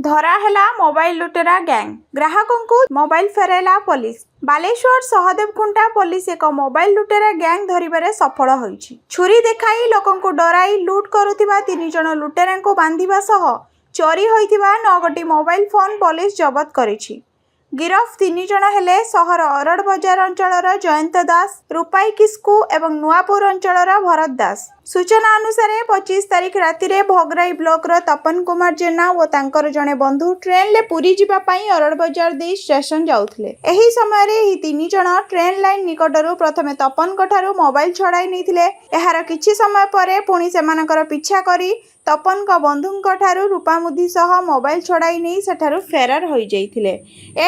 ଧରା ହେଲା ମୋବାଇଲ ଲୁଟେରା ଗ୍ୟାଙ୍ଗ, ଗ୍ରାହକଙ୍କୁ ମୋବାଇଲ ଫେରାଇଲା ପୋଲିସ। ବାଲେଶ୍ୱର ସହଦେବଖୁଣ୍ଟା ପୋଲିସ ଏକ ମୋବାଇଲ ଲୁଟେରା ଗ୍ୟାଙ୍ଗ ଧରିବାରେ ସଫଳ ହୋଇଛି। ଛୁରୀ ଦେଖାଇ ଲୋକଙ୍କୁ ଡରାଇ ଲୁଟ୍ କରୁଥିବା ତିନି ଜଣ ଲୁଟେରାଙ୍କୁ ବାନ୍ଧିବା ସହ ଚୋରି ହୋଇଥିବା ନଅଗୋଟି ମୋବାଇଲ ଫୋନ୍ ପୋଲିସ ଜବତ କରିଛି। ଗିରଫ ତିନି ଜଣ ହେଲେ ସହର ଅରଡ଼ ବଜାର ଅଞ୍ଚଳର ଜୟନ୍ତ ଦାସ, ରୂପାଇ କିସ୍କୁ ଏବଂ ନୂଆପୁର ଅଞ୍ଚଳର ଭରତ ଦାସ। ସୂଚନା ଅନୁସାରେ, 25 ତାରିଖ ରାତିରେ ଭୋଗରାଇ ବ୍ଲକର ତପନ କୁମାର ଜେନା ଓ ତାଙ୍କର ଜଣେ ବନ୍ଧୁ ଟ୍ରେନ୍ରେ ପୁରୀ ଯିବା ପାଇଁ ଅରଡ଼ ବଜାର ଦେଇ ଷ୍ଟେସନ ଯାଉଥିଲେ। ଏହି ସମୟରେ ଏହି ତିନି ଜଣ ଟ୍ରେନ୍ ଲାଇନ୍ ନିକଟରୁ ପ୍ରଥମେ ତପନଙ୍କ ଠାରୁ ମୋବାଇଲ ଛଡ଼ାଇ ନେଇଥିଲେ। ଏହାର କିଛି ସମୟ ପରେ ପୁଣି ସେମାନଙ୍କର ପିଛା କରି ତପନଙ୍କ ବନ୍ଧୁଙ୍କ ଠାରୁ ରୂପାମୁଦି ସହ ମୋବାଇଲ ଛଡ଼ାଇ ନେଇ ସେଠାରୁ ଫେରାର ହୋଇଯାଇଥିଲେ।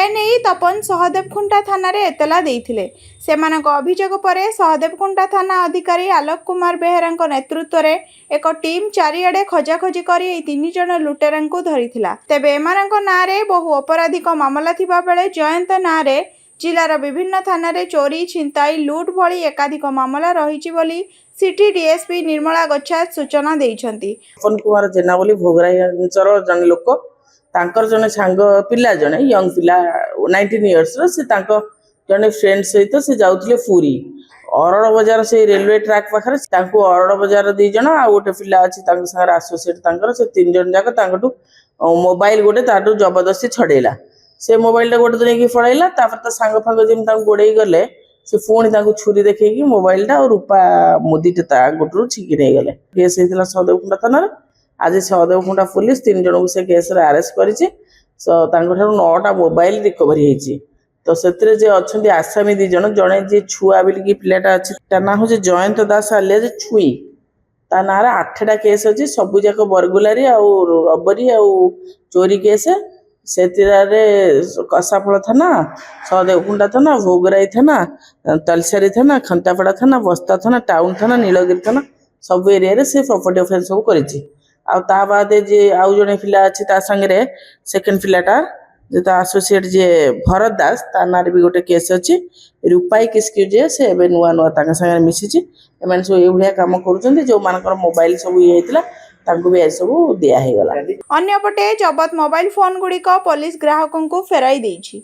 ଏନେଇ ତପନ ସହଦେବଖୁଣ୍ଟା ଥାନାରେ ଏତଲା ଦେଇଥିଲେ। ସେମାନଙ୍କ ଅଭିଯୋଗ ପରେ ସହଦେବଖୁଣ୍ଟା ଥାନା ଅଧିକାରୀ ଆଲୋକ କୁମାର ବେହେରାଙ୍କ ନେତୃତ୍ୱରେ ଏକ ଟିମ୍ ଚାରିଆଡ଼େ ଖୋଜାଖୋଜି କରି ଏହି ତିନି ଜଣ ଲୁଟେରାଙ୍କୁ ଧରିଥିଲା। ତେବେ ଏମାନଙ୍କ ନାଁରେ ବହୁ ଅପରାଧିକ ମାମଲା ଥିବା ବେଳେ ଜୟନ୍ତ ନାଁରେ ଜିଲ୍ଲାର ବିଭିନ୍ନ ଥାନାରେ ଚୋରି, ଛିନତାଇ, ଲୁଟ୍ ଭଳି ଏକାଧିକ ମାମଲା ରହିଛି ବୋଲି ସିଟି ଡିଏସ୍ପି ନିର୍ମଳା ଗୋଚ୍ଛାୟତ ସୂଚନା ଦେଇଛନ୍ତି। ତପନ କୁମାର ଜେନା ବୋଲି ଭୋଗରାଇ ଅଞ୍ଚଳର ଜଣେ ଲୋକ, ତାଙ୍କର ଜଣେ ସାଙ୍ଗ ପିଲା, ଜଣେ ୟଙ୍ଗ ପିଲା, 19 ଇୟର୍ସର, ସେ ତାଙ୍କ ଜଣେ ଫ୍ରେଣ୍ଡ ସହିତ ସେ ଯାଉଥିଲେ ପୁରୀ। ଅରଡ଼ ବଜାର ସେଇ ରେଲୱେ ଟ୍ରାକ୍ ପାଖରେ ତାଙ୍କୁ ଅରଡ଼ ବଜାର ଦି ଜଣ ଆଉ ଗୋଟେ ପିଲା ଅଛି ତାଙ୍କ ସାଙ୍ଗରେ ଆସୋସିଏଟ ତାଙ୍କର, ସେ ତିନି ଜଣ ଯାକ ତାଙ୍କଠୁ ମୋବାଇଲ ଗୋଟେ ତାଠୁ ଜବରଦସ୍ତି ଛଡେଇଲା। ସେ ମୋବାଇଲଟା ଗୋଟେ ନେଇକି ପଳେଇଲା। ତାପରେ ତା ସାଙ୍ଗ ଫାଙ୍ଗ ଯେମିତି ତାଙ୍କୁ ଗୋଡେଇ ଗଲେ, ସେ ପୁଣି ତାଙ୍କୁ ଛୁରୀ ଦେଖେଇକି ମୋବାଇଲଟା ଆଉ ରୂପା ମୁଦିଟା ତା ଆଙ୍ଗୁଠିରୁ ଛିଙ୍କି ନେଇଗଲେ। କେସ୍ ହେଇଥିଲା ସହଦେବଖୁଣ୍ଟା ଥାନାରେ। ଆଜି ସହଦେବଖୁଣ୍ଟା ପୋଲିସ ତିନି ଜଣଙ୍କୁ ସେ କେସରେ ଆରେଷ୍ଟ କରିଛି। ତ ତାଙ୍କଠାରୁ ନଅଟା ମୋବାଇଲ ରିକଭରି ହେଇଛି। ତ ସେଥିରେ ଯିଏ ଅଛନ୍ତି ଆସାମୀ ଦି ଜଣ, ଜଣେ ଯିଏ ଛୁଆ ବୋଲିକି ପିଲାଟା ଅଛି, ତା ନାଁ ହଉଛି ଜୟନ୍ତ ଦାସ ଆଲିଆଜ ଛୁଇଁ। ତା ନାଁରେ ଆଠଟା କେସ୍ ଅଛି, ସବୁ ଯାକ ବର୍ଗୁଲାରୀ ଆଉ ରବରି ଆଉ ଚୋରି କେସ୍। ସେଥିରେ କଷାଫଳ ଥାନା, ସହଦେବଖୁଣ୍ଟା ଥାନା, ଭୋଗରାଇ ଥାନା, ତଲସାରୀ ଥାନା, ଖନ୍ତାପଡ଼ା ଥାନା, ବସ୍ତା ଥାନା, ଟାଉନ ଥାନା, ନୀଳଗିରି ଥାନା, ସବୁ ଏରିଆରେ ସେ ପ୍ରପର୍ଟି ଅଫେନ୍ସ ସବୁ କରିଛି। ଆଉ ତା ବାଦେ ଯିଏ ଆଉ ଜଣେ ପିଲା ଅଛି ତା ସାଙ୍ଗରେ, ସେକେଣ୍ଡ ପିଲାଟା ଯେ ତା ଆସୋସିଏଟ ଯିଏ ଭରତ ଦାସ, ତା ନାଁରେ ବି ଗୋଟେ କେସ୍ ଅଛି। ରୂପାଇ କିସ୍କୁ ଯିଏ, ସେ ଏବେ ନୂଆ ନୂଆ ତାଙ୍କ ସାଙ୍ଗରେ ମିଶିଛି। ଏମାନେ ସବୁ ଏଇଭଳିଆ କାମ କରୁଛନ୍ତି। ଯୋଉମାନଙ୍କର ମୋବାଇଲ ସବୁ ଇଏ ହେଇଥିଲା, ତାଙ୍କୁ ବି ଆଜି ସବୁ ଦିଆ ହେଇଗଲା। ଅନ୍ୟପଟେ ଜବତ ମୋବାଇଲ ଫୋନ୍ ଗୁଡ଼ିକ ପୋଲିସ ଗ୍ରାହକଙ୍କୁ ଫେରାଇ ଦେଇଛି।